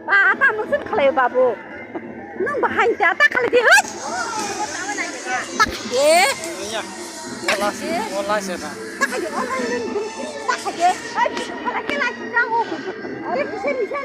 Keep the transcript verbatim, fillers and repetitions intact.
Ba, tamo sut khalai babu. Nang bahai ta ta khalai di hoi. Ta khalai di. Iya. Wala, wala sih kan. Ta khalai di online dun. Ta khalai di. Ai, khalai ke lai jamu. Ai, bisa bisa.